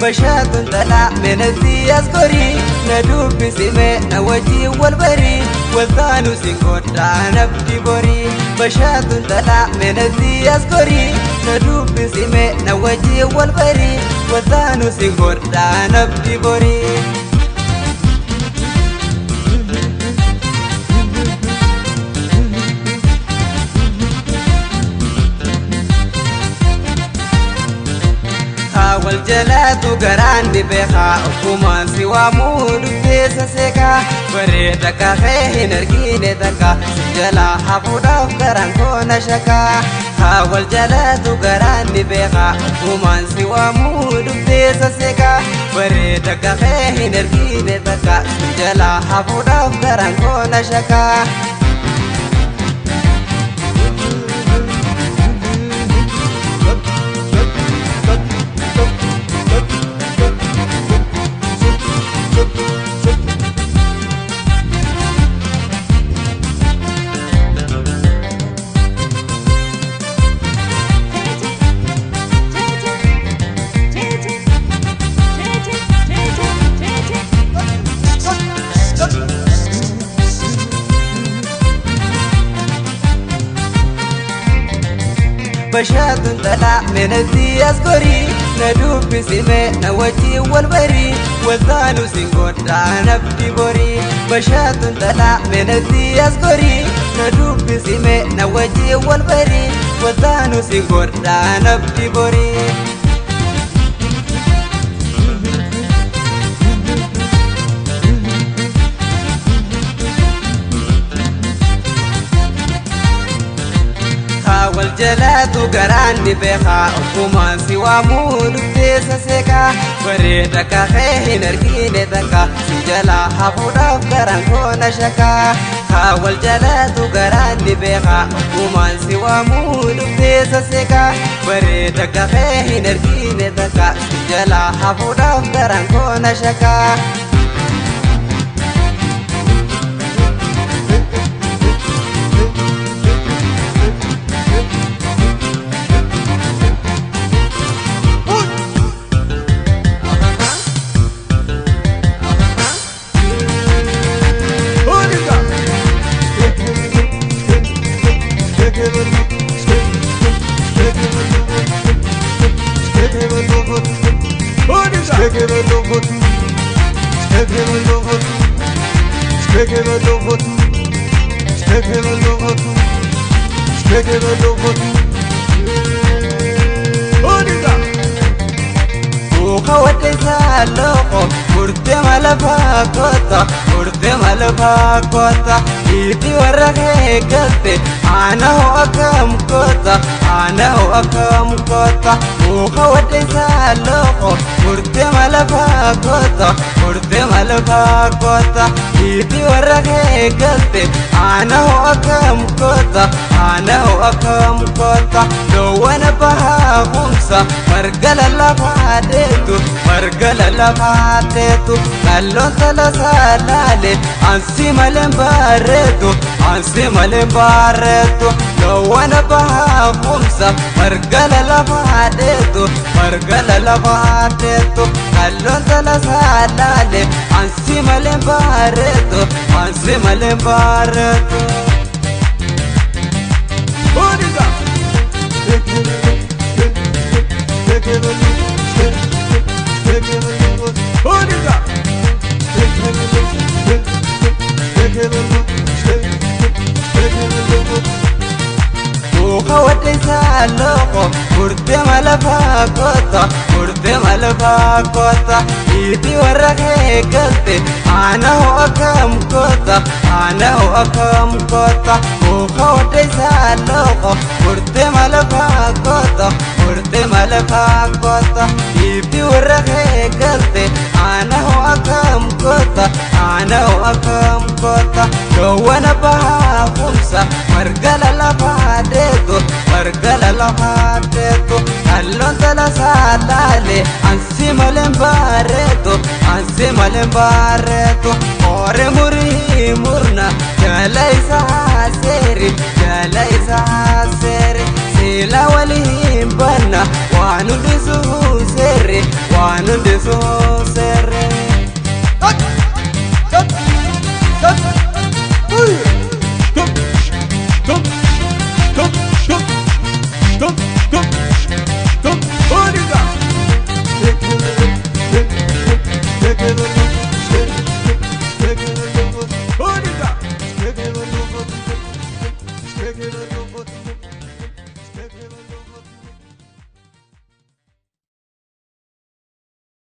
Bashaatun talaa meenatti as gorii na dubbisime na wajjin wal barii waltaanu sin godhaa nabdi borii. Bashaatun talaa meenatti as gorii na dubbisime na wajjin wal barii waltaanu sin godhaa nabdi borii. Wal jalaatu garaan ni beekaa ogummaan si waamuu dhuftee saseekaa bareeda kakee hin argine takka si jalaa hafuudhaaf garaan koo na shakaa. Wal jalaatu garaan ni beekaa ogummaan si waamuu dhuftee saseekaa bareeda kakee hin argine takka si jalaa hafuudhaaf garaan koo na shakaa. Bashaatun talaa meenatti as gorii na dubbisime na wajjin wal barii waltaanu sin godhaa nabdi borii. Bashaatun talaa meenatti as gorii na dubbisime na wajjin wal barii waltaanu sin godhaa nabdi borii. Wal jalaatu garaan ni beekaa ogummaan si waamuu dhuftee saseekaa bareeda kakee hin argine takka si jalaa hafuudhaaf garaan koo na shakaa. Wal jalaatu garaan ni beekaa ogummaan si waamuu dhuftee saseekaa bareeda kakee hin argine takka si jalaa hafuudhaaf garaan koo na shakaa. Murtee malafaa koota itti warra eeggatte ana hoo akkam koota ana hoo akkam koota muka waddeessaa loqo murtee malafaa koota murtee malafaa koota itti warra eeggatte ana hoo akkam koota ana hoo akkam koota loowwan bahaa kumsa marga lallafaa deetu marga lallafaa deetu kalloon talasaa laale ansi malee bareedu ansi malee bareedu loowwan bahaa kumsa marga lallafaa deetu marga lallafaa deetu kalloon talasaa laale ansi malee bareedu ansi malee bareedu. Muka waddeessaa loqo murtee malafaa koota murtee malafaa koota itti warra eeggatte ana hoo akkam koota ana hoo akkam koota muka waddeessaa loqo murtee malafaa koota murtee malafaa koota itti warra eeggatte ana hoo akkam koota ana hoo akkam koota loowwan bahaa kumsa marga lallafaa deetu marga lallafaa deetu kalloon talasaa laale ansi malee bareedu ansi malee bareedu qoore murii murna jala isaa seeri jala isaa seeri sila waliin banna waan hundisuu seerri. Waan hundi